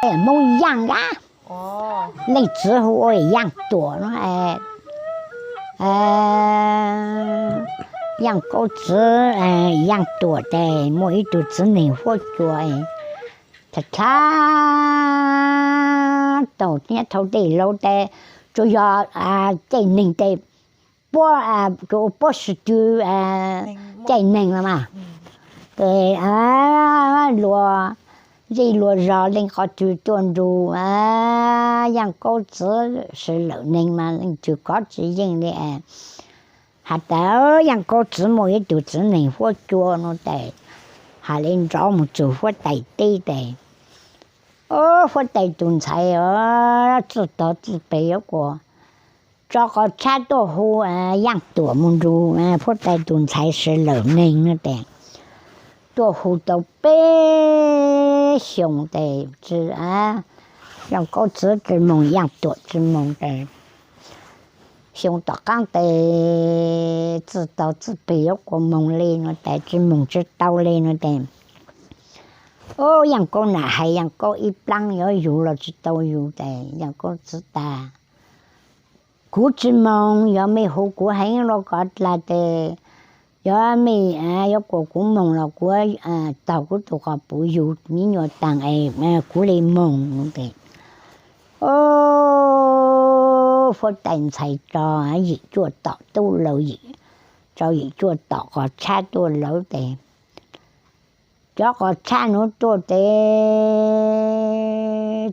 Hmoob Yaaj a, leej txiv hu ua Yaaj Tuam no. Yaaj Kaub txiv, Yaaj Tuam tes muaj ib tug txiv neeg huab cua, tha tha taug nyob thau tej laus tes tsuas yog caij neeg tes puab, puab sib tw caij neeg los mas. Ces luag zej luag zog leej qhov twg tuaj nrug Yaaj Kaub txiv sawv lawm neeg mas leej twg kov tsis yeej li. Has tas Yaaj Kaub txiv muaj ib tug txiv neeg huab cua no tes, has li nrov mus txug huab tais teb tes, huab tais tus ntxhais txij tog txij peg yuav kuas tso qhov tshab tuaj hu Yaaj Tuam mus nrug huab tais tus ntxhais sawv lawm neeg no tes, tuaj hu tau peb xyoos tes tsis, Yaaj Kaub txiv tsis moog, Yaaj Tuam tsis moog tes, xyoo tom qaab tes txij tog txij peg yuav kuas moog li no tes tsis moog tsis tau li no tes, Yaaj Kaub nam hais Yaaj Kaub ib plaab yuav yug los tsis tau yug tes Yaaj Kaub txiv tas, kuv tsis moog, yog mej hu kuv heev los kov dlag tes, yog mej yuav kuas kuv moog los kuv taug kuv tug quas puj yug miv nyuas taag es kuv li moog no tes, huab tais ntxhais tso yim cuaj tom tub lawm, tso yim cuaj tom qhov tshab tuaj lawm tes, cov qhov tshab nuav tuaj tes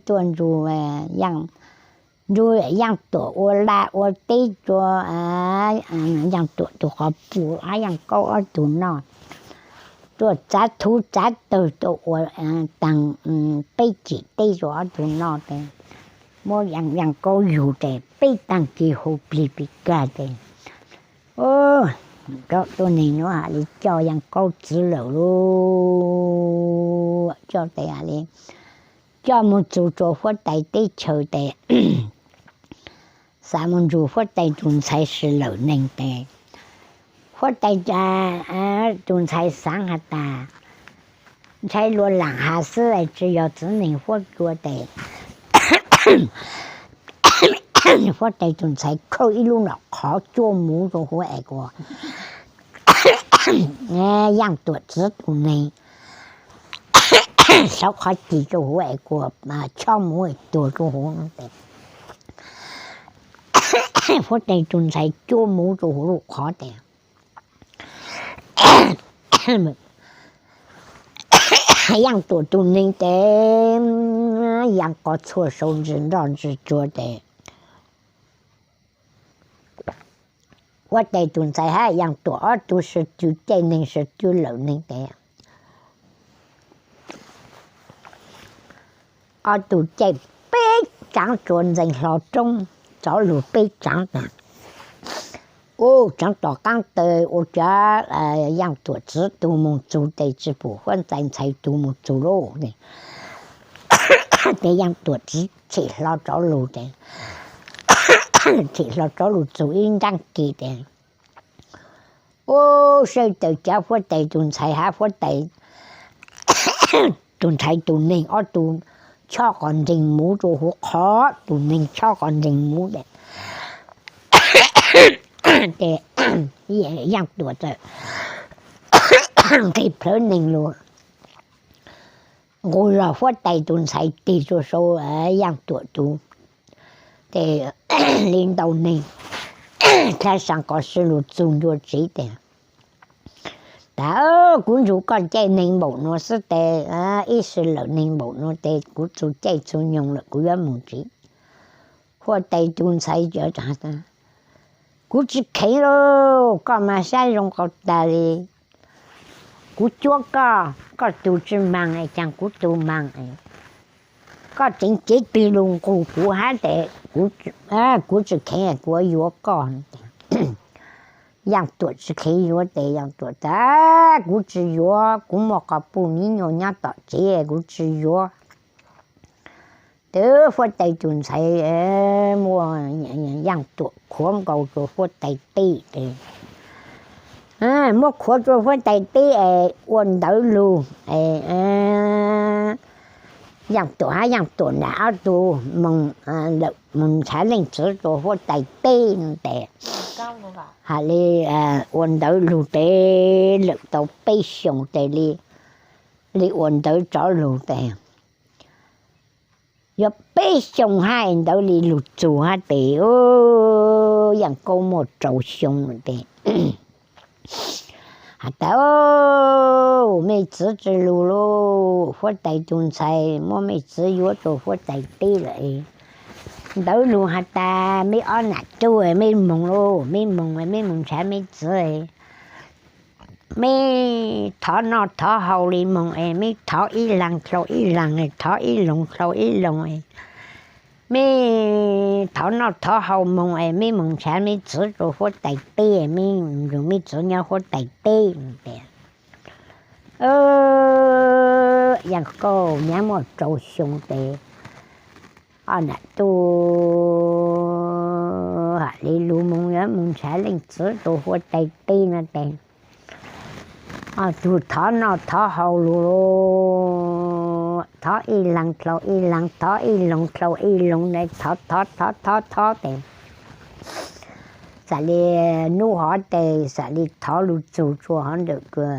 tuaj nrug, nrug Yaaj Tuam ua laj ua teb rua Yaaj Tuam tug quas puj hab Yaaj Kaub ob tug noj, tuaj txav thuv txav tawg tuaj ua taag peb cim teb rua ob tug noj tes, muab Yaaj Kaub yug tes peb taag kis hu plig pig kag tes, cov tuab neeg nuav has li coj Yaaj Kaub txiv lawm lauj, coj tes has li coj moog txug rua huab tais teb chaws tes, xaav moog nrug huab tais tus ntxhais sawv lawm neeg tes, huab tais tus ntxhais xaav has tas, ntshai luas laam has xwb tsis yog txiv neeg huab cua tes, huab tais tus ntxhais khawb ib lub nom qhov cuaj muv rua huv es kuas Yaaj Tuam txiv tus neeg, hlauv qhov cim rua huv es kuas chob muv tuag rua huv no tes, huab tais tus ntxhais cuab muv rua huv lub qhov tes, Yaaj Tuam tus neeg tes, Yaaj Kaub txhua sau ntsis nroj ntsis tsuag tes, huab tais tus ntxhais hab Yaaj Tuam ob tug sawv cua caij neeg sawv cua lawm neeg tes, ob tug caij peb tsaav tsuas ntxeev hlo roob, tsov lug peb tsaav tas, ua tsaav tom qaab taw ua cov Yaaj Tuam txiv tug moog txug tes tsis pum huab tais ntxhais tug moog txug lauj. Tes Yaaj Tuam txiv them hlo tsov lug tes, them hlo tsov lug txug ib nraab kis tes, ua saib taws cav huab tais tus ntxhais hab huab tais tus ntxhais tus neeg ob tug chob qos nreeg muv rua huv qhov, tus neeg chob qos nreeg muv tes, tes Yaaj Tuam txawm nqis plhawv neeg lug nqus zog huab tais tus ntxhais tig rua sau Yaaj Tuam tus, tes li ntau neeg thaj saa qos sw lug txug ntua tsev tes, tas, kuv nrug koj caij neeg npaum nuav xwb tes, ib sawv lawm neeg npaum nuav tes kuv txug caij txug nyoog lawm kuv yuav moog tsev. Huab tais tus ntxhais, kuv tsis kheev lauj, koj mas sab zoo qau tag li. Kuv cuab koj, koj tug tsis maag caag kuv tug maag. Koj tseev cev twg lug nqus kuv hab tes, kuv tsis kheev kuv yuav koj. Yaaj Tuam tsis kheev yuav tes Yaaj Tuam tas, kuv tsis yuav, kuv muaj quas puj miv nyuas nyob tom tsev kuv tsis yuav. Tes huab tais tus ntxhais muab Yaaj Tuam khuav nkaus rua huab tais teb tes, muab khuav rua huab tais teb es ua ntawv lug es Yaaj Tuam hab Yaaj Tuam nam ob tug moog, lawm moog nrhav leej txiv rua huab tais teb no tes, hab li ua ntawv lug tes lawm tau peb xyoos tes li, li ua ntawv rov lug tes, yuav peb xyoos hab ntawd li lug txug hab tes, Yaaj Kaub muaj rau xyoo tes has tas, Mej txiv tsi lug lauj, huab tais tug ntxhais muab mej txiv yuav rua huab tais teb lawm. Ntawv lug has tas mej ob nam tug mej moog lauj, mej moog, mej moog nrhav mej txiv. Mej thov noj thov haus li moog es mej thov ib laag dlhau ib laag, thov ib loog dlhau ib loog. Mej thov noj thov haus moog es mej moog nrhav mej txiv rua huab tais teb, mej nrug mej txiv nyob huab tais teb tes. Yaaj Kaub nyaav muaj rau xyoo tes, ob nam tug has li lug moog yuav moog nrhav leej txiv rua huab tais teb no tes, ob tug thov noj thov haus lug, thov ib laag dlhau ib laag, thov ib loog dlhau ib loog, thov thov thov thov thov tes, xam li nub hov tes xam li thov lug txug tsua hov ntawm kua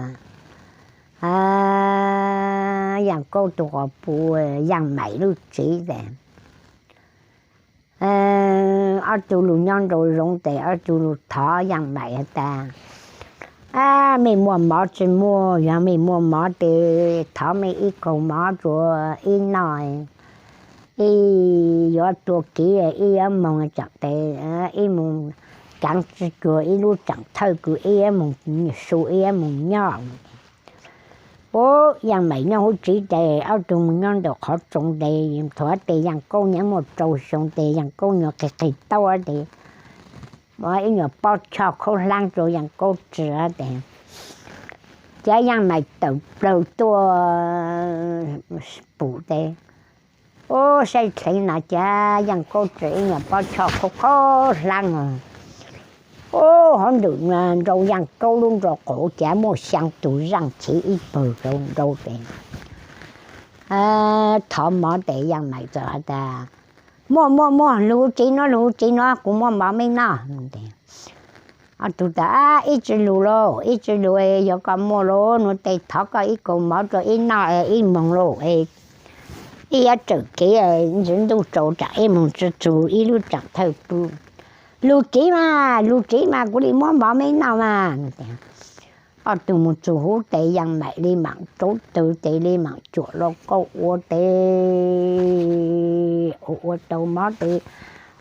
Yaaj Kaub tug quas puj Yaaj Maim lub tsev tes, ob tug lug nyob nraum zoov tes ob tug lug thov Yaaj Maim has tas, Mej muaj mov tsi muaj? Yog mej muaj mov tes thov mej ib kaug mov rua ib noj, ib yuav tua kev ib yuav moog tsaam tes, ib moog kaav tsi cuag ib lub tsaam thawj kws ib yuav moog su ib yuav moog nyob. Ub, Yaaj Maim nyob huv tsev tes ob tug moog nyob ntawm qhov tsoov tes, thaum tes Yaaj Kaub nyaav muaj rau xyoo tes Yaaj Kaub nyuam qig qig taub tes, ib nyuam pob choj khaub hlaab rua Yaaj Kaub tsi tes, ca Yaaj Maim tawm plawg tuaj pum tes, ub, saib dheev na ca Yaaj Kaub tsi ib nyuam pob choj khaub khaub hlaab os. Ub, hov ntawm nraud Yaaj Kaub lub nraub qaum ca muaj xyaa tug zaaj chiv ib pawg nraud tes, thov mov tes Yaaj Maim txawm has tas, Muaj muaj muaj, lug tsev nuav lug tsev nuav, kuv muab mov mej noj. Ob tug tas, Ib tsi lug lauj, ib tsi lug, yog koj muaj lauj nuav tes thov koj ib kaug mov rua ib noj ib moog lauj, ib yuav tsawm kev ntxiv ntuj tsaus tsaam ib moog tsi txug ib lub tsaam thawj pw. Lug tsev mas, lug tsev mas kuv li muab mov mej noj mas. Ob tug moog txug huv tes Yaaj Maim li maam rauv tawg tes li maam cuam lauj kaub ua tes, ua ua tau mov tes,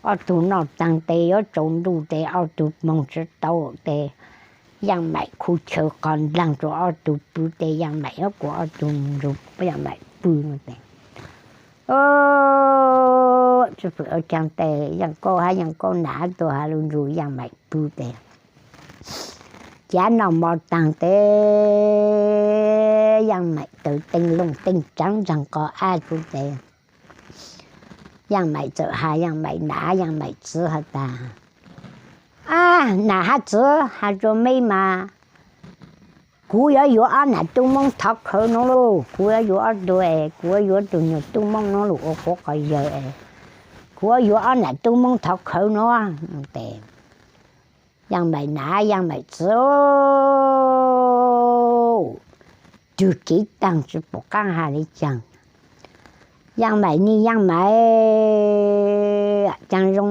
ob tug noj taag tes yuav tsaus ntuj tes ob tug moog tsi tau tes, Yaaj Maim khu chaw qog ndlaag rua ob tug pw tes Yaaj Maim yuav kuas ob tug nrug Yaaj Maim pw no tes, tsi pum ua caag tes Yaaj Kaub hab Yaaj Kaub nam tuaj has lug nrug Yaaj Maim pw tes, ca noj mov taag tes Yaaj Maim tawm teej looj teej tsaav ntsaag qos ab tug tes, Yaaj Maim txawm has Yaaj Maim nam Yaaj Maim txiv has tas, Ab, nam hab txiv, has rua meb mas, kuv yuav yuav ob nam tub Moob thov khawv nuav lauj, kuv yuav yuav ob tug, kuv yuav yuav tug nyuag tub Moob nuav lug ua kuv qhov yawg, kuv yuav yuav ob nam tub Moob thov khawv nuav tes, Yaaj Maim nam Yaaj Maim txiv, twg kev taag tsi pum qaab has le caag. Yaaj Maim ne Yaaj Maim, caag zoo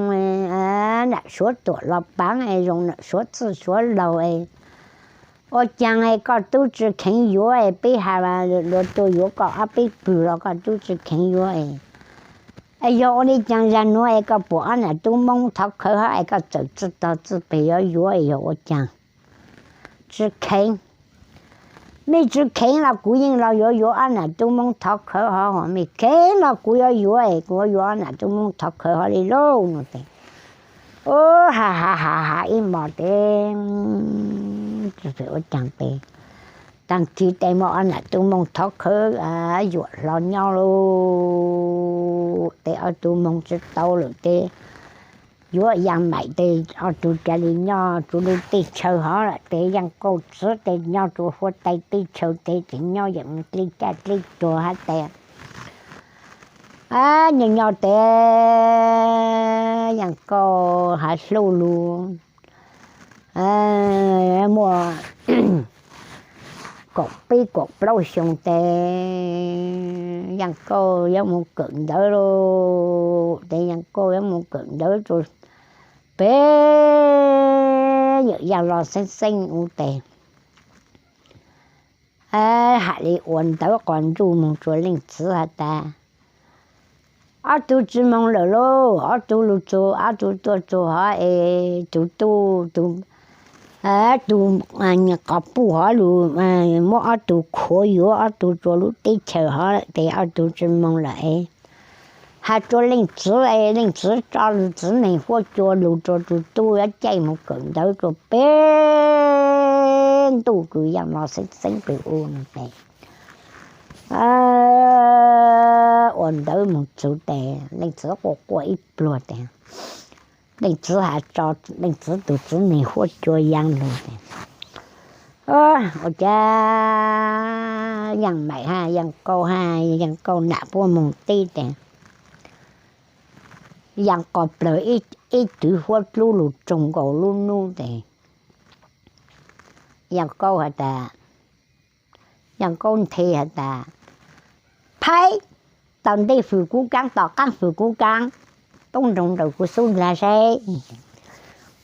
nam suav tuam los paab es zoo nam suav txwj suav laug es, ua caag es koj tub tsi kheev yuav es peb has lug tuaj yuav koj ob peb pwg los koj tub tsi kheev yuav es, es yog ua le caag zag nuav es koj pum ob nam tub Moob thov khawv hov es koj txawm tsi tog txwj peg yuav yuav es yog ua caag? Tsi kheev. Mej tsi kheev los kuv yeej los yuav yuav ob nam tub Moob thov khawv hov, mej kheev los kuv yuav yuav es kuv yuav yuav ob nam tub Moob thov khawv hov le lauj no tes, ub, has has has has ib mos tes, ua caag tes, taag kis tes muaj ob nam tub Moob thov khawv yuam hlo nyob lauj tes ob tug moog tsi tau lawm tes, yuav Yaaj Maim tes ob tug ca le nyob rua lub teb chaws hov lawm tes Yaaj Kauj txiv tes nyob rua huab tais teb chaws tes tseem nyob yeem dlej caj dlej cuag hab tes, Nyob nyob tes Yeej Kauj has hluj lug, muaj kaum peb kaum plaub xyoo tes Yeej Kauj yuav mus kawm ntawv lauj. Tes Yeej Kauj yuav mus kawm ntawv rua peb yawm yaaj los xeeb xeeb ub tes, has le ua ntawv qos ntsuj moog rua leej txiv has tas, ob tug tsi moog lawm lauj, ob tug lug txug, ob tug tuaj txug hov es tug tub, tug, tug qos puj hov lug, muab ob tug khuav yuav ob tug rua lub teb chaws hov tes ob tug tsi moog lawm es has rua leej txiv es leej txiv tso txiv neeg huab cua lug rua tug tub yuav caij moog kawm ntawv rua peb ntuj kws yaaj los xeeb xeeb pem ub no tes ua ntawv moog txug tes leej txiv quaj quaj ib pluag tes leej txiv has tso leej txiv tug txiv neeg huab cua yaa lug tes ua cas Yeej Maim hab Yeej Kauj hab Yeej Kauj nam puab moog teb tes Yeej Kauj plawg ib twv huab dlub lug tsoog nkaus lub nub tes Yeej Kauj has tas, Yeej Kauj nthe has tas, Phaib, tom ntej fwm kuv kaab, tom qaab fwm kuv kaab, poob nroog ntawm kuv xub ntsag seb.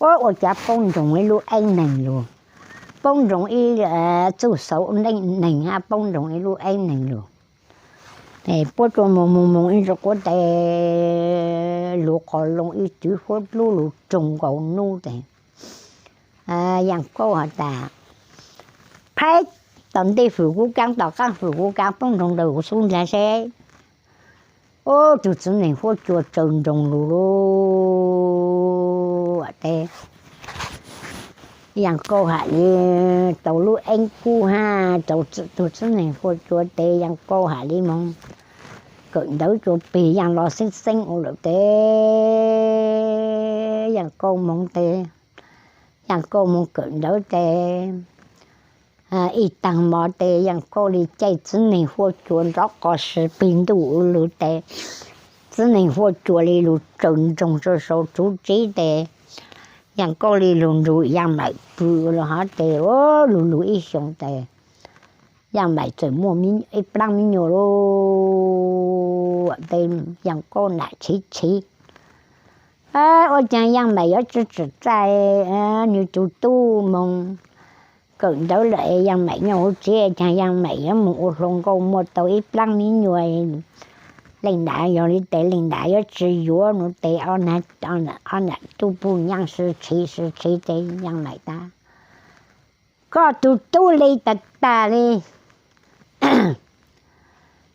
Ua, ua cas poob nroog ib lub eeb neeg lug, poob nroog ib txuj xauv neej neeg hab poob nroog ib lub eeb neeg lug. Puab rua moog moog moog ib ntsis quav tes lug qos loo ib twv huab dlub lug tsoog nkaus nub tes Yeej Kauj has tas, Phaib, tom ntej fwm kuv kaab, tom qaab fwm kuv kaab, poob nroog ntawm kuv xub ntsag seb. Ua, tug txiv neeg huab cua tsaws nroog lug lug tes Yeej Kauj has le tau lub eeb kub hab tau tug txiv neeg huab cua tes Yeej Kauj has le moog kawm ntawv rua peg yaaj los xeeb xeeb ua lawm tes Yeej Kauj moog tes, Yeej Kauj moog kawm ntawv tes ib taag mo tes Yeej Kauj le caij txiv neeg huab cua nrov qos si peg ntuj ua lug tes txiv neeg huab cua le lug tsaws nroog sau sau tsuv tsev tes Yeej Kauj le lug nrug Yeej Maim pw ua lug hov tes ua lug lug ib xyoo tes Yeej Maim txawm muaj ib plaab me nyuam lug tes Yeej Kauj nam tshiv tshiv, Ua caag Yeej Maim yuav tsi tsim txaj nwg tug tub moog kawm ntawv lawm es Yeej Maim nyob huv tsev, caag Yeej Maim yuav moog ua hluas nkauj muaj tau ib plaab me nyuam, leej nam yog le tes leej nam yuav tsi yuav nua tes ob nam tub puj nyaab sib tshiv sib tshiv tes Yeej Maim tas, Koj tug tub le tag tag le.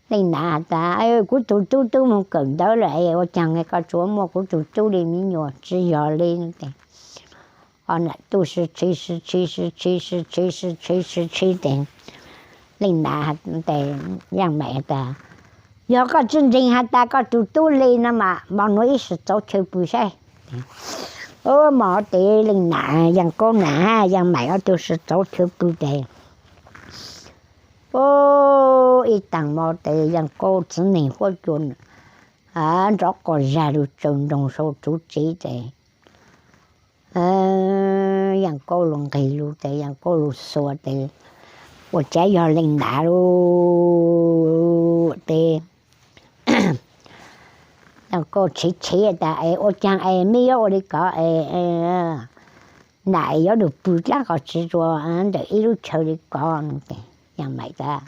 Leej nam has tas, Kuv tug tub tub moog kawm ntawv lawm es ua caag koj tsuas muaj kuv tug tub le me nyuam? Tsi yog le. Ob nam tub sib tshiv sib tshiv sib tshiv sib tshiv sib tshiv sib tshiv tes leej nam tes Yeej Maim has tas, Yog koj tsi ntseeg has tas koj tug tub le no mas mos nuav ib sim txauv chaw pw saib. Mos tes leej nam, Yeej Kauj nam, Yeej Maim ob tug sim txauv chaw pw tes ib taag mo tes Yeej Kauj txiv neeg huab cua nrov qos zag lug tsaws nroog sau tsuv tsev tes Yeej Kauj lug nqeg lug tes Yeej Kauj lug xuas tes ua cav yog leej nam lug tes Yeej Kauj tshiv tshiv tas, Es ua caag es meb yuav ua le ko es nam yuav lug pw dlaab qos tsi tsuas ntawm ib lub chaw le ko? Yeej Maim tas,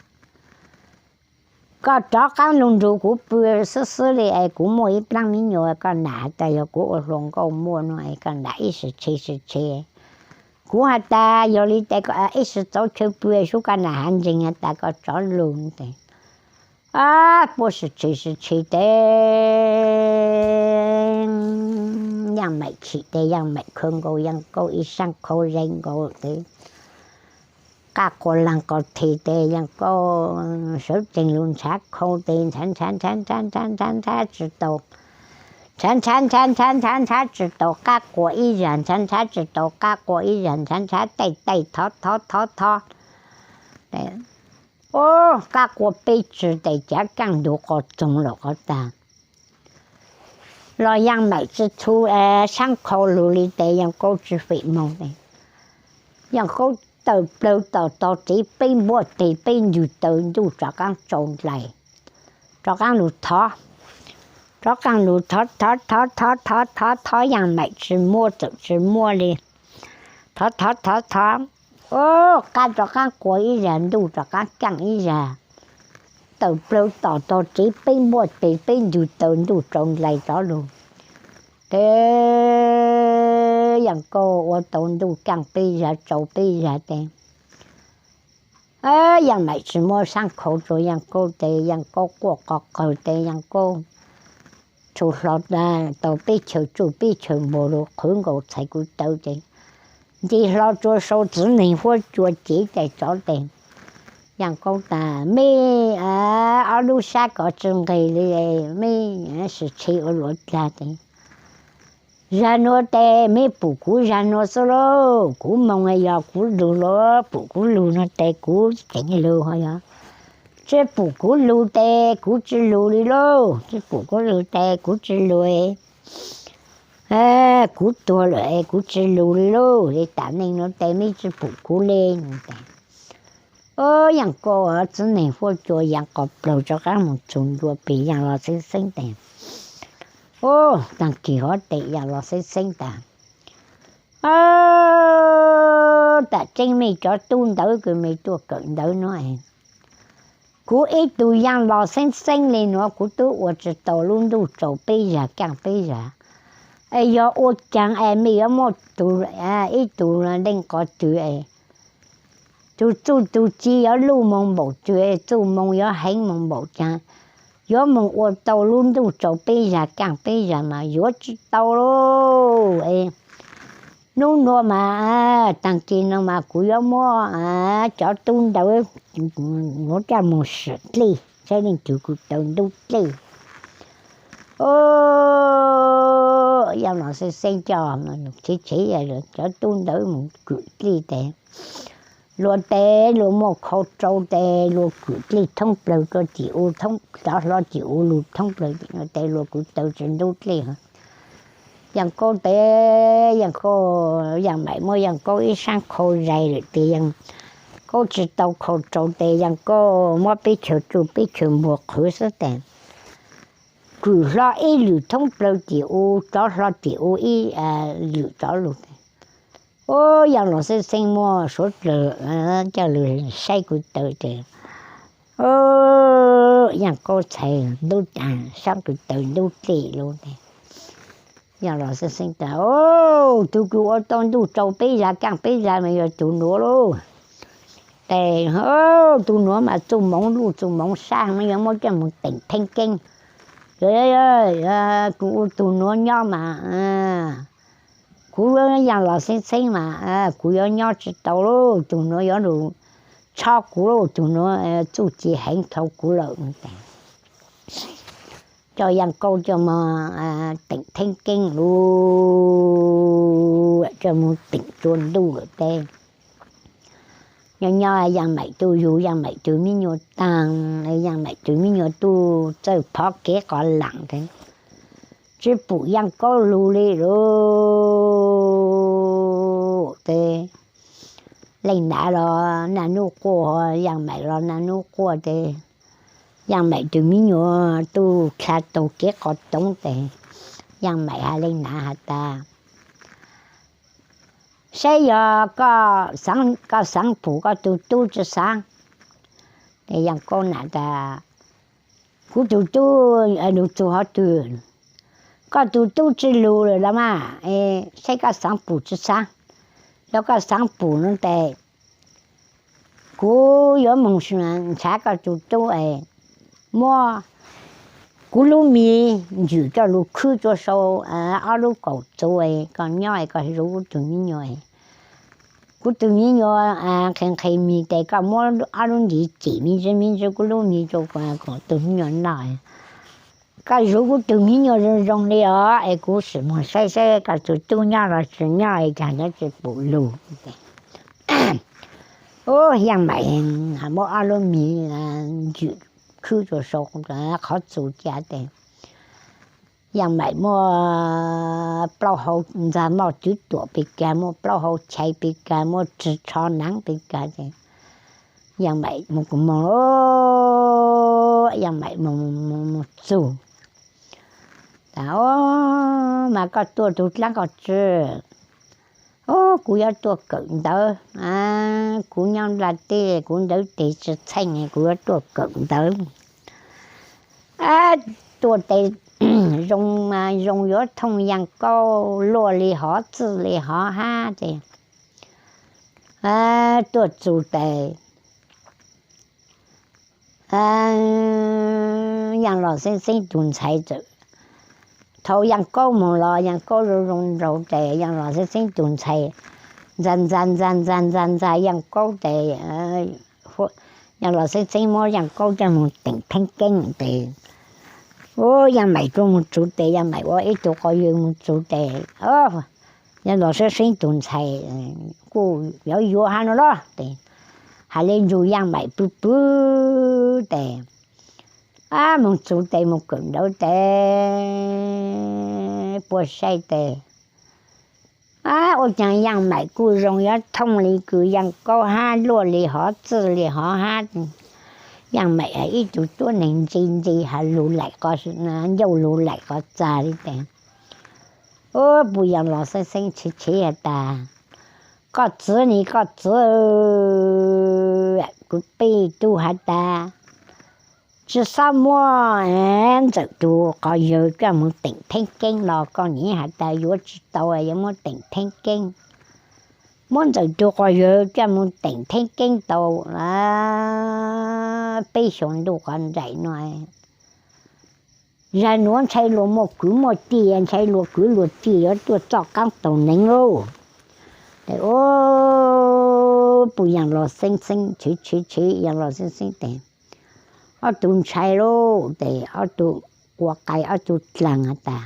Koj rov qaab lug nrug kuv pw xwb xwb le es kuv muaj ib plaab me nyuam, koj nam has tas yog kuv ua hluas nkauj muaj nua es koj nam ib sim tshiv sim tshiv. Kuv has tas yog le tes ib sim txauv chaw pw sub, koj nam has ntseeg has tas koj rov lug tes puab sim tshiv sim tshiv tes Yeej Maim chim tes Yeej Maim khawv nkaus Yeej Kauj ib saab khauv ze nkaus tes qab quas laag qos the tes Yeej Kauj sawv tsees lug ntshav khau tes ntshav ntshav ntshav ntshav ntshav ntshav tsi tau, ntshav ntshav ntshav ntshav ntshav ntshav tsi tau qab quas ib zag, ntshav ntshav tsi tau qab quas ib zag, ntshav ntshav taij taij thov thov thov thov. Ub, qab quas peb tsi tes cav kaaj ntug qos txoog lawm qhov tag. Los Yaj Maim tsi txhu sab khau lug li tes Yaj Kaub tsi fem moog tes Yaj Kaub tawm plawg tom tog tsev peb npuaj teg peb ntug taw ntuj rov qaab tsau ntais, rov qaab lug thov, rov qaab lug thov thov thov thov thov thov thov Yaj Maim tsi muaj txawm tsi muaj li, thov thov thov thov, o, qab rov qaab qua ib zag ntuj rov qaab kaaj ib zag, tawm plawg tom tog tsev peb npuaj teg peb ntug taw ntuj tsau ntais rov lug. Tes Yaj Kaub ua tau ntuj kaaj peb zag tsau peb zag tes Yaj Maim tsi muaj sab khau rua Yaj Kaub tes Yaj Kaub quaj qo qawg tes Yaj Kaub txhu hlo tau peb chaw tsuj peb chaw npuag lug qhwv nkaus txhais kuv taw tes nce hlo tsua sau txiv neeg huab cua cev tes tsov tes Yaj Kaub tas, mej ob lub sab kov tsi nqeg li, mej sim tshe ua luaj dlaag tes zag nuav tes mej pum kuv zag nuav xwb lauj, kuv moog yog kuv lug lauj, pum kuv lug nuav tes kuv ceev lug ho yog, tsi pum kuv lug tes kuv tsi lug li lauj, tsi pum kuv lug tes kuv tsi lug, kuv tuag lawm es kuv tsi lug li lauj, li tas neeg nuav tes mej tsi pum kuv li. Tes, o, Yaj Kaub txiv neeg huab cua ya qo plawg rov qaab moog txug ntua peg Yaj Los Xeeb Xeeb tes, o, taag kis hov tes Yaj Los Xeeb Xeeb tas, o, tam tseeb mej cov tub ntawd kws mej tuaj kawm ntawv nuav, kuv ib tug Yaj Los Xeeb Xeeb li nuav kuv tub ua tsi tau lub ntuj tsau peb zag kaaj peb zag, es yog ua caag es mej yuav muaj tug, ib tug leej qhov twg es tug txuj tug ci yuav luj moog npaum twg, txuj moo yuav heev moog npaum caag, yuav moog ua tau lub ntuj tsau peb zag kaaj peb zag mas yuav tsi tau lauj. Nub nuav mas, taag kis nuav mas kuv yuav muab cov tub ntawd nuav coj moog swm dlej saib leej twg kws taw ntub dlej. O, Yaj Los Xeeb Xeeb coj tshev tshev cov tub ntawd moog kwm dlej tes luag tes luag muaj khau rau tes luag kwm dlej thoob plawg rua tim u, cov hlob tim u lug thoob plawg tim nuav tes luag kuj taw tsi ntub dlej. Yaj Kaub tes, Yaj Kaub, Yaj Maim muab Yaj Kaub ib saab khau zais lawm tes Yaj Kaub tsi tau khau rau tes Yaj Kaub muab peb chaw tsuj peb chaw npuag qhwv xwb tes kwm hlo ib lwm thoob plawg tim u, cov hlob tim u ib lwm rov lug tes, o, Yaj Los Xeeb Xeeb muab suav dlawg coj lug saib kuv taw tes, o, Yaj Kaub txhais ntub, saab kuv taw ntub dlej lug tes Yaj Los Xeeb Xeeb tas, o, tug kws ua tau ntuj tsau peb zag kaaj peb zag mas yog tug nuav lauj. Tes, o, tug nuav mas txuj moov luj txuj moov sab mas yuav muab coj moog teem theeb keeb. Kuv ua tug nuav nyob mas kuv Yaj Los Xeeb Xeeb mas kuv yuav nyob tsi tau lauj, tug nuav yuav lug tshob kuv lauj, tug nuav txuj ci heev dhau kuv lawm tes coj Yaj Kaub coj moog teem theeb keeb lug, coj moog teem tsua ntuj lawm tes nyob nyob Yaj Maim tug yug Yaj Maim tug miv nyuas taag, Yaj Maim tug miv nyuas tub txawj phov kev qov laam tes tsi pum Yaj Kaub lug li lauj. Tes leej nam los naj nub quaj, Yaj Maim los naj nub quaj tes Yaj Maim tug miv nyuas tub dlha taug kev qov toob tes Yaj Maim has leej nam has tas, saib yog koj xaav pum koj tug tub tsi xaav? Yaj Kaub nam tas, kuv tug tub lug txug hov twg? Koj tug tub tsi lug lawm los mas, saib koj xaav pum tsi xaav. Yog koj xaav pum no tes kuv yuav moog nrhav koj tug tub es muab kuv lub mis ntswm coj lug khwb tsua sau ob lub kaum txuv, koj nyob koj zuv kuv tug miv nyuas. Kuv tug miv nyuas nqhis nqhis mis tes koj muab ob lub ntiv cem me ntsis me ntsis kuv lub mis rua kuv tug miv nyuas noj. Koj zuv kuv tug miv nyuas zoo zoo li os es kuv sim moog saib saib koj tug tub nyob los tsis nyob, caag nyob tsis pum lug. Ub, Yaj Maim muab ob lub mis ntswm khwb rua sau qhov txuv ca tes Yaaj Maim muaj plaub hau ntxag moj cwv tuam pes kag, muaj plaub hau chais pes kag, muaj tsho naav pes kag ces Yaaj Maim mus moog, Yaaj Maim mus txug tas, Ob, mas koj tuaj tug dlaab ko tsi? Ob, kuv yuav tuaj kawm ntawv. Kuv nyob nplaj teb kuv ntawv teg tsi txheej, kuv yuav tuaj kawm ntawv. Tuaj tes zoo, zoo yuav thooj Yaaj Kaub luaj li hov txwj li hov hab ces tuaj txug tes Yaaj Los Xeeb Xeeb tug ntxhais txawm, thaus Yaaj Kaub moog los Yaaj Kaub zoo zoo nraug tes Yaaj Los Xeeb Xeeb tug ntxhais ntxa ntxa ntxa ntxa ntxa ntxa Yaaj Kaub tes Yaaj Los Xeeb Xeeb muab Yaaj Kaub coj moog teem theeb keeb tes, Yaaj Maim tuaj moog txug tes Yaaj Maim ua ib tug quas yawg moog txug tes Yaaj Los Xeeb Xeeb tug ntxhais kuj yuav yuav hab no los tes has le ntsug Yaaj Maim pw pw tes, Ab, moog txug tes moog kawm ntawv tes puab saib tes, Ab, ua caag Yaaj Maim kuj zoo yuav thooj li kws Yaaj Kaub hab luaj li hov txwj li hov hab. Yaaj Maim ib tug tuab neeg ntxi ntxi has lug laim, ncauj lug laim qhov txag li tes, Ub, puj Yaaj Los Xeeb Xeeb tshiv tshiv has tas, Koj txiv ni koj txiv, kuv peb tug has tas tsi xob muab Ntxawm tug quas yawg coj moog teem theeb keeb los koj nim has tas yuav tsi tau yuav muab teem theeb keeb. Muab Ntxawm tug quas yawg coj moog teem theeb keeb tau peb xyoos ntuj qhov nraim no, zag nuav ntshai luag muaj kwv muaj tij, ntshai luag kwv luag tij yuav tuaj txoj qaab taug neeg lauj. Tes puj Yaaj Los Xeeb Xeeb tshiv tshiv tshiv Yaaj Los Xeeb Xeeb tes, Ob tug ntshai lauj. Tes ob tug ua qai ob tug dlaag has tas,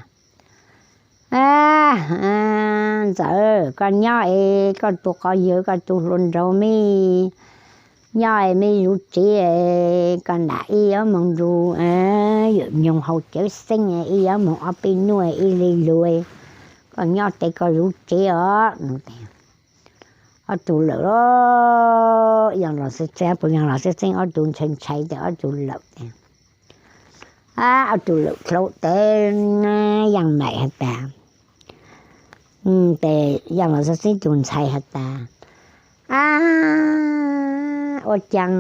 Ntxawm, koj nyob es koj tug quas yawg koj tug hluas nraug mej nyob es mej zuv tsev, koj nam ib yuav moog nrug yawm nyoog haus cawv xeeb, ib yuav moog ob peb nub ib le lug, koj nyob tes koj zuv tsev os. Ob tug lawm, Yaaj Los Xeeb Xeeb puj Yaaj Los Xeeb Xeeb ob tug ntshai ntshai tes ob tug lawm tes, ob tug lawm dlhau tes Yaaj Maim has tas, tes Yaaj Los Xeeb Xeeb tug ntxhais has tas, Ab, ua caag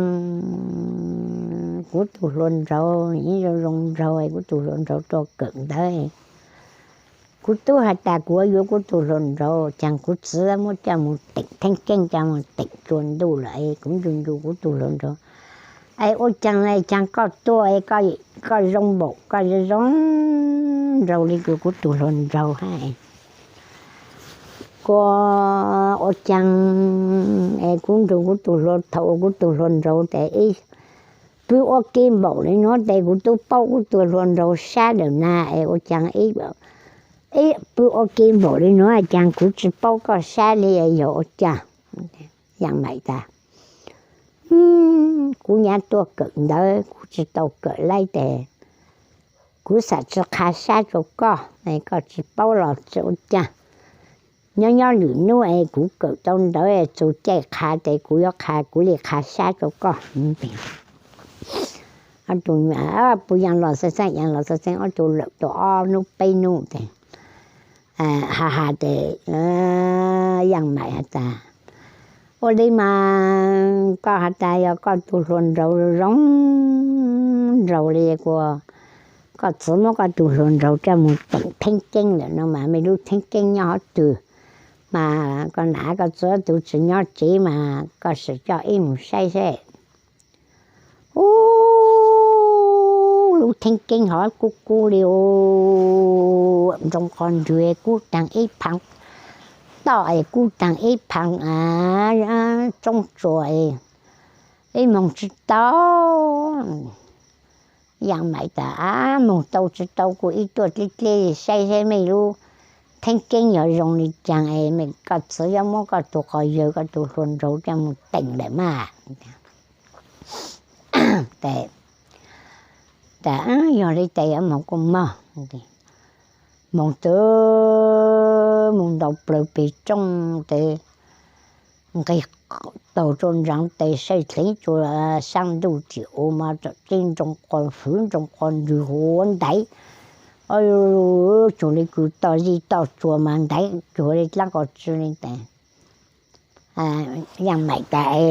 kuv tug hluas nraug ib zoo zoo nraug, kuv tug hluas nraug tuaj kawm ntawv, kuv tub has tas kuv yuav kuv tug hluas nraug, caag kuv txiv muab coj moog teem theeb keeb, coj moog teem tsua ntuj lawm es kuv nrug nrug kuv tug hluas nraug. Es ua caag, caag koj tuaj es koj zoo npaum, koj zoo zoo nraug li kuv, kuv tug hluas nraug hab, kuv ua caag es kuv nrug kuv tug hluas, thaum kuv tug hluas nraug tes ib pw ua ke npaum li nuav tes kuv tub paub kuv tug hluas nraug sab lawm na, es ua caag ib pw ua ke npaum li nuav caag kuv tsi paub koj sab li yog ua caag. Yaaj Maim tas, Kuv nyam tuaj kawm ntawv kuv tsi tau kawm laib tes kuv xam tsi qha sab rua koj, koj tsi paub los tsi ua caag. Nyob nyob lwm nub es kuv kawm tau ntawv txug caij qha tes kuv yuav qha, kuv le qha sab rua koj. Puj Yaaj Los Xeeb Xeeb, Yaaj Los Xeeb Xeeb ob tug lawm tau ob nub peb nub tes has has tes Yaaj Maim has tas, Ua li mas koj has tas yog koj tug hluas nraug zoo nraug li kuv, koj txiv muab koj tug hluas nraug coj moog teem theeb keeb lawm no mas mej lub theeb keeb nyob hov twg? Mas koj nam koj txiv tug tsi nyob tsev mas koj sim coj ib moog saib seb. Ub, lub theeb keeb hov kub kub li, nroo qos nrwg kub taag ib phav, toj es kub taag ib phav, tsoob tsua, ib moog tsi tau. Yaaj Maim tas, Ab, moog tau tsi tau kuv ib tuaj dleb dleb saib seb mej lub theeb keeb yog zoo li caag es koj txiv yuav muab koj tug quas yawg koj tug hluas nraug coj moog teem lawm mas. Tes tas, Yog li tes yuav moog kuj moog. moog txug moog ntaus plawg peg rooj tes nqis taug rua ntsaag tes saib dleev rua saab ntuj tim u mas txawm teb nroo quas hwv nroo quas nrug huv ntaiv, cuag le kws toj zij toj tsua mas ntaiv cuag le dlaab ko tsw le tes Yaaj Maim tas,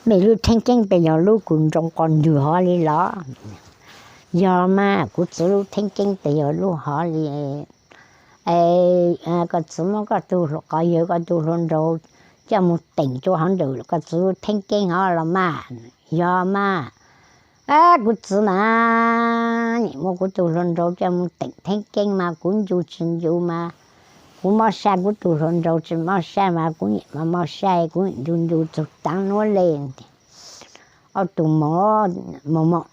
mej lub theeb keeb tes yog lub kws nroo quas nrug hov le los? Yog mas, kuv txiv lub theeb keeb tes yog lub hov le. Koj txiv muab koj tug quas yawg koj tug hluas nraug coj moog teem rua hov ntawm koj txiv lub theeb keeb hov los mas? Yog mas. Kuv txiv mas, muab kuv tug hluas nraug coj moog teem theeb keeb mas kuv ncu tsi ncu mas, kuv mob sab kuv tug hluas nraug tsi mob sab mas kuv niam mas mob sab kuv niam ncu ncu txug taav nuav le. Ob tug moog moog moog,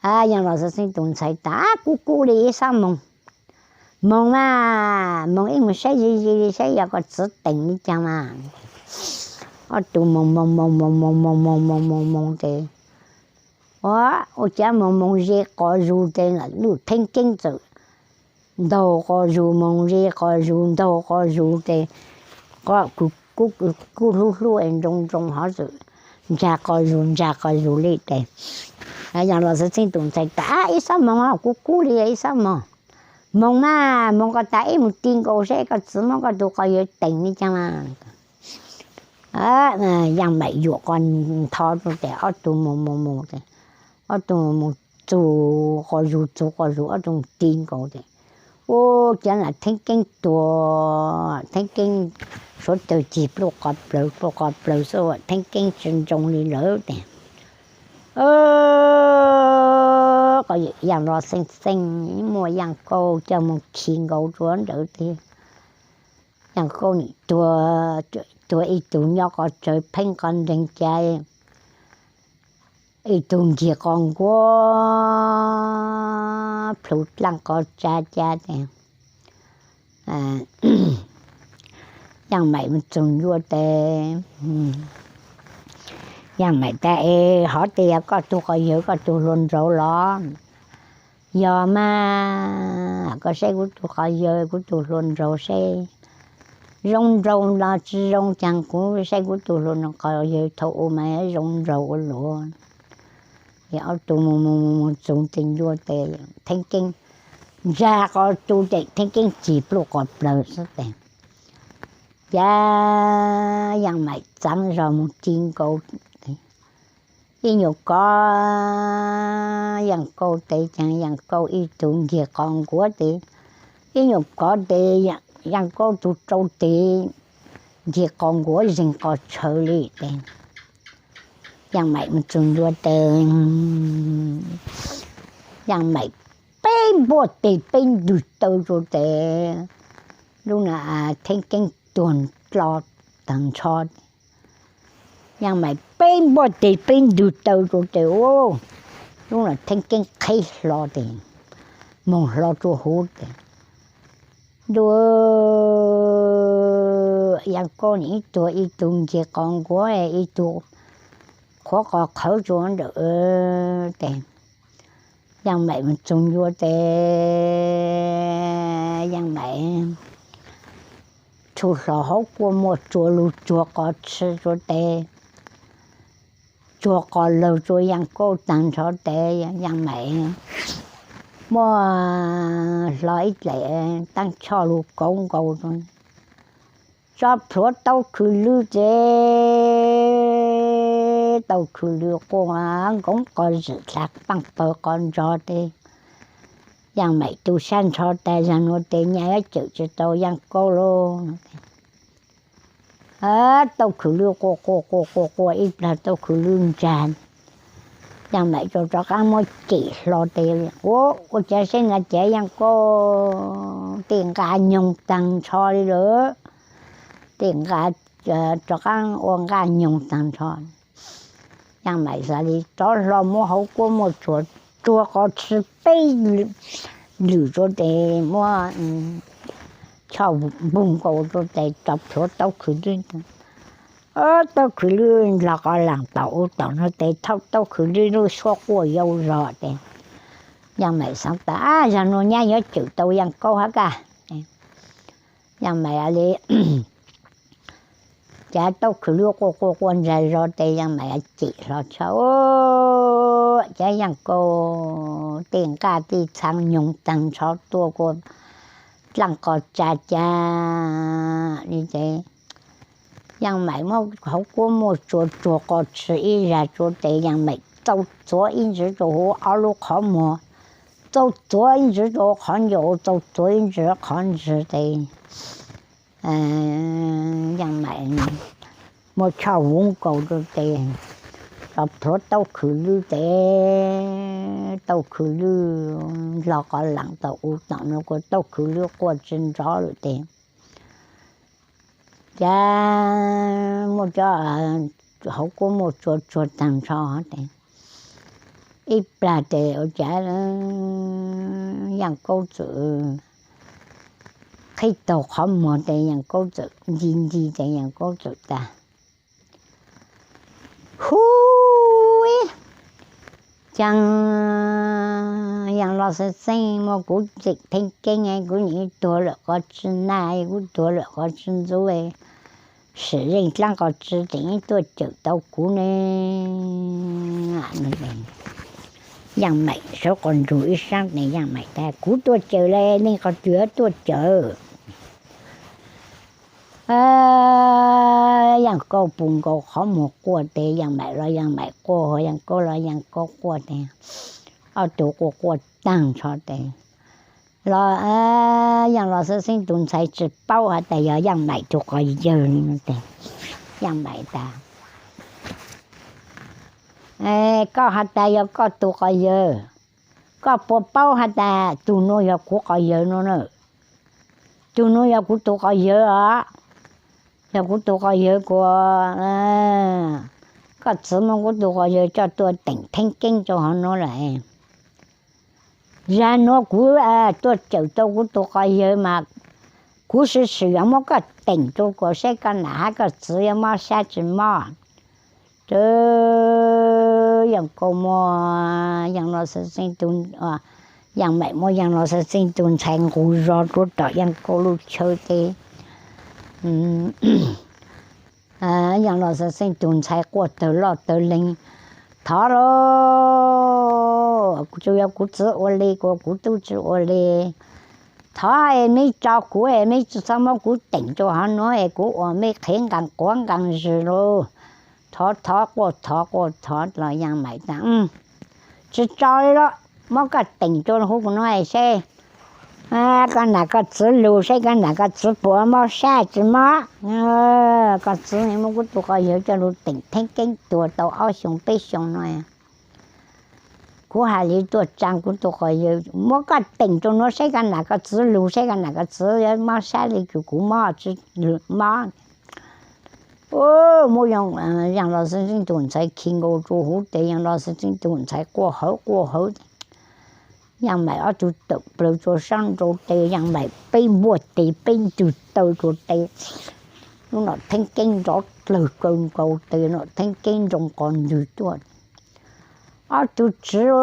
Yaaj Los Xwm Xeeb tus ntxhais tas, kuv kub le ib xob moog. Moog mas, moog ib moog saib ze ze le saib yog koj txiv teem le caag mas. Ob tug moog moog moog moog moog moog moog moog moog moog tes, ua, ua cav moog moog ze quas zug tes lub theeb keeb txawm ntaug quas zug moog ze quas zug ntaug quas zug tes, kub hlub hlub nroo nroo hov txawm ntsag quas zug ntsag quas zug le tes Yaaj Los Xwm Xeeb tus ntxhais tas, ib xob moog, kuv kub le ib xob moog. Moog mas, moog koj tas ib moog ti nkaus saib koj txiv muab koj tug quas yawg teem le caag mas. Yaaj Maim yuam quas ntho rua tes ob tug moog moog moog tes, ob tug moog txug quas zug txug quas zug ob tug ti nkaus tes, ua cav lam theeb keeb tuag, theeb keeb suav tawg cig pluj quas plawg pluj quas plawg xwb, theeb keeb tsi nroo le lawm tes Yaaj Los Xwm Xeeb muab Yaaj Kauj coj moog khi nkaus rua ntawd tes, Yaaj Kauj nim tuag, tuag ib tug nyob quas tsawv pheej quas nreeg ca, ib tug ncig quas nkuav plhu dlaaj quas tsa ca tes Yaaj Maim mus txug ncua tes, Yaaj Maim tas, es hov tes yog koj tug quas yawg koj tug hluas nraug los? Yog mas, koj saib kuv tug quas yawg kuv tug hluas nraug seb zoo nraug los tsi zoo caag, kuv saib kuv tug hluas nraug quas yawg thaum u mas zoo nraug ua luaj. Ob tug mus mus mus txug tes ncua tes theeb keeb ntsag quas tsu tes theeb keeb cig pluj quas plawg xwb tes, ca Yaaj Maim txaav zog mus ti nkaus ib nyuag kov Yaaj Kauj tes ca Yaaj Kauj ib tug ncig quas nkuav tes, ib nyuag kov tes Yaaj Kauj tug rau tes ncig quas nkuav zeeg quas tsawv le tes, Yaaj Maim mus txug ncua tes, Yaaj Maim peb npuaj tes peb ntug taw rua tes, lub na theeb keeb tuag dlo taag nrho. Yaaj Maim peb npuaj tes peb ntug taw rua tes, lub na theeb keeb qheb hlo tes, moog hlo rua huv tes, ntuj, Yaaj Kauj nim ib tug ib tug ncig quas nkuav ib tug qhuav quas qhawv rua ntawm tes, Yaaj Maim mus txug ncua tes, Yaaj Maim tshum hlo hauv kuaj muaj tsuag lug tsuag quas tshis rua tes, tsuag quas lawg rua Yaaj Kauj taag nrho tes, Yaaj Maim muab hlo ib dlaim taab choj lug kauv nkaus, tso plhuav tau khwv lwj tes, tau khwv lwj quaj nkoov quas zwm dlaag paaj pawg quas nrog tes, Yaaj Maim tu sab nrho tas zag nuav tes nyaj yuav cawm tsi tau Yaaj Kauj lauj. Tau khwv lwj quaj quaj quaj quaj quaj ib plag tau khwv lwj ntsag, Yaaj Maim rov rov qaab muab cem hlo tes, ua, ua cav saib na cav Yaaj Kauj tej nqaj nyoog taag nrho li lawm, tej nqaj rov qaab ua nqaj nyoog taag nrho. Yaaj Maim xav li rov hlo muab hauv kuab muaj tsuag tsuag quas tshis peb lwm rua tes muab choj npug nkaus rua tes tso plhuav tau khwv lwj, tau khwv lwj nrog quas laam tom u tom nuav tes thauj tau khwv lwj lub suab quaj yau zog tes Yaj Maim xaav tas, Ab, zag nuav nyab yuav cawm tau Yaj Kaub hab kaj. Yaj Maim li cav taub khwv lub quaj quaj quaj ntsag zog tes Yaj Maim cem hlo tshaj, cav Yaj Kaub tej nqaj tej txhaa nyoog taag nrho tuaj kuas dlaaj qos tsa cav li ces Yaj Maim muab hauv kuab muaj tsua tsuag qos tsi ib zag tsua tes Yaj Maim txaus txuav ib ntsis rua huv ob lub qhov muag, txaus txuav ib ntsis rua qhov ncauj, txaus txuav ib ntsis qhov ntswg tes Yaj Maim muab choj vuv nkaus rua tes, tso plhuav taub khwv lwb tes taub khwv lwb nplog qos laam tom u tom nuav kuas taub khwv lwb quaj tsi nrov lawm tes cav muaj cov hauv kuab muaj tsua tsuag taag nrho tes ib plag tes ua cav Yaj Kaub txawm qhib taug qhov muag tes Yaj Kaub txawm nti nti tes Yaj Kaub txawm tas, Hu, caag Yaj Los Xeeb Xeeb muab kuv tseem theeb keeb, kuv nim tuag lawm qhov tsi naj, kuv tuag lawm qhov tsi ntxub, sim zeej dlaab qhov tsi tseem tuaj cawm tau kuv ne. Yaj Maim sawv quas nrug ib saab tes Yaj Maim tas, Kuv tuaj cawm le, leej qhov twg tuaj cawm? Yaj Kaub pum nkaus qhov muag quaj tes Yaj Maim los Yaj Maim quaj, Yaj Kaub los Yaj Kaub quaj tes ob tug quaj quaj taag nrho tes los Yaj Los Xeeb Xeeb tug ntxhais tsi paub has tas yog Yaj Maim tug quas yawg li no tes Yaj Maim tas, Koj has tas yog koj tug quas yawg, koj puas paub has tas tug nuav yog kuv quas yawg no na? Tug nuav yog kuv tug quas yawg os. Yog kuv tug quas yawg kuas koj txiv muab kuv tug quas yawg coj tuaj teem theeb keeb rua hov nuav lawm. Zag nuav kuv tuaj cawm tau kuv tug quas yawg mas kuv sim sim yuav muab koj teem rua kuas saib koj nam hab koj txiv yuav mob sab tsi mob. Tes Yaj Kaub muab Yaj Los Xeeb Xeeb tug, Yaj Maim muab Yaj Los Xeeb Xeeb tug ntxhais nqus zog rua tom Yaj Kaub lub chaw tes Yaj Los Xeeb Xeeb tug ntxhais quaj tawg loj tawg leeg, Thov lauj, tsuas yog kuv txiv ua le kuas kuv tub tsi ua le. Thov es meb tso kuv es meb tsi txhob muab kuv teem rua hov nuav es kuv ua meb qhev nqaa quav nqaa zws lauj. Thov thov quaj thov quaj thov los Yaj Maim tas, Tsi tso li lauj, muab koj teem rua huv kuv nuav es saib koj nam koj txiv lug, saib koj nam koj txiv puas mob sab tsi mob. Koj txiv muab kuv tug quas yawg coj lug teem theeb keeb tuag tau ob xyoo peb xyoo no. Kuv has li tuaj tsaa kuv tug quas yawg, muab koj teem rua nuav saib koj nam koj txiv lug, saib koj nam koj txiv yuav mob sab li kws kuv mob tsi mob. Muab Yaj Los Xeeb Xeeb tug ntxhais khi nkaus rua huv tes Yaj Los Xeeb Xeeb tug ntxhais quaj hawv quaj hawv. Yaj Maim ob tug tawm plawg rua saab nrau tes, Yaj Maim peb npuaj tes peb ntws taw rua tes, lub nom theeb keeb nrov dlawg kaw nkaus tes, nom theeb keeb nroo qos ntws tuaj. Ob tug tswv,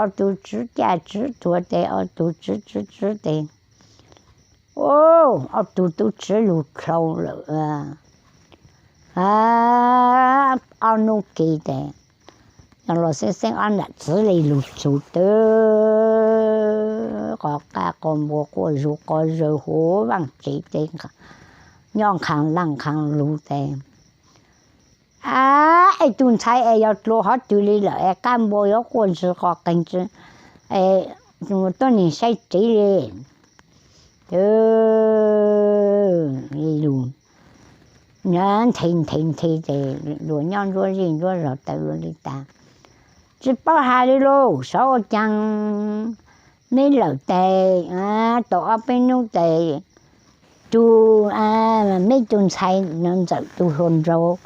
ob tug tswv caj tswv tuag tes, ob tug tswv tswv tswv tes, ob tug tub tswv lug dlhau lawm. Ob nub ke tes, Yaj Los Xeeb Xeeb ob nam txiv li lug txug tw, qos qaj qos npua quaj zug qos zaws huv vaaj tsev tes, nyob nqhas laaj nqhas lug tes, Ab, es tug ntxhais es yog dlua hov twg li lawm es qaj npua yuav quaj ntsis qos qeeg ntsis, tuab neeg saib tsev li. Lug nthe nthe nthe tes luag nyob ntsuab zej ntsuab zog taw luag li tas, Tsi paub has li lauj, sav ua caag meb lawm tes, tau ob peb nub tes, tug meb tug ntxhais no ntxawm tug hluas nraug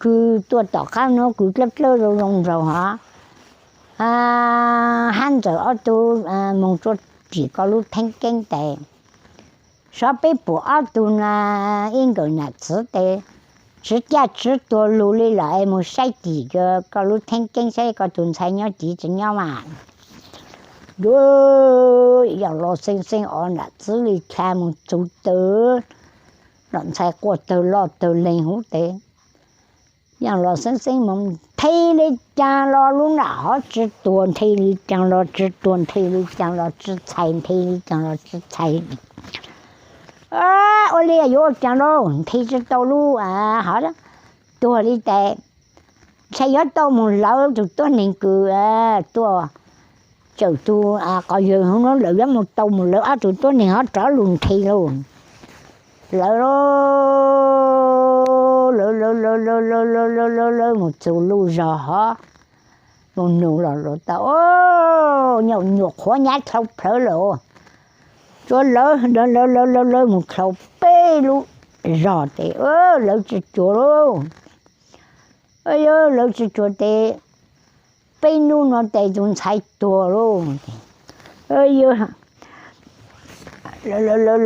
kws tuaj tom qab nuav kws dlawb dlawb zoo zoo nraug hov, hab ntxawm ob tug moog rua tim koj lub theeb keeb tes, sav peb pum ob tug na, ib nkawm nam txiv tes, tsis caj tsis tuag lug li lawm es mus saib tim koj lub theeb keeb saib koj tus ntxhais nyob tim tsis nyob mas. Yuav Yaj Los Xeeb Xeeb ob nam txwv li cas mus txug tawg, los ntxhais quaj tawg loj tawg leeg huv tes. Yaj Los Xeeb Xeeb mus nthe li cas los lub nam hov tsis tuag, nthe li cas los tsis tuag, nthe li cas los tsis txhais, nthe li cas los tsis txhais. Ua li yuav ua cas lauj, nthe tsis tau lub hov tuag li tes, ntshai yuav tau mus lawv tus tuab neeg kws tuaj tsawm tug qos yawg hov no, lawv yuav mus tau mus lawv ob tug tuab neeg hov rov lug nthe lauj. Lawv lawv lawv lawv lawv lawv lawv mus txug lub zog hov, mus nug los luag tau, nyuam qhuav nyab dlhau plhawv lawm. Tsuas lawv lawv lawv lawv lawv mus dlhau peb lub zog tes lawv tsis tsuas lauj. Yog lawv tsis tsuas tes peb nub no tes tus ntxhais tuag lauj.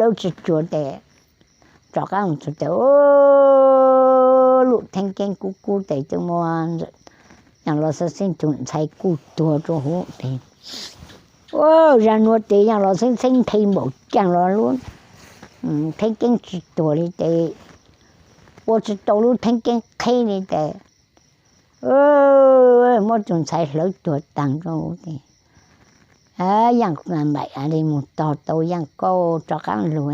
Lawv tsis tsuas tes rov qab mus txug tes lub theeb keeb kub kub tes twb muaj Yaj Los Xeeb Xeeb tus ntxhais kuj tuag rua huv tes. Ua zag nuav tes Yaj Los Xeeb Xeeb nthe npaum caag los lub theeb keeb tsis tuag li tes, ua tsis tau lub theeb keeb qheb li tes, muab tus ntxhais hlawv tuag taag rua huv tes. Yaaj Npaim li mus tog tau Yaaj Kauj rov qaab lug,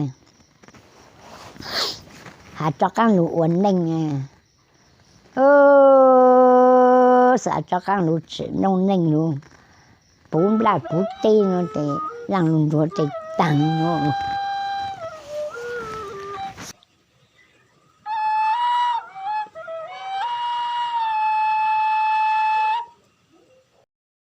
has rov qaab lug ua neej, xav rov qaab lug tsim noob neej lug, puv nplaj puv teb no tes Yaaj lug nrug tes taag no.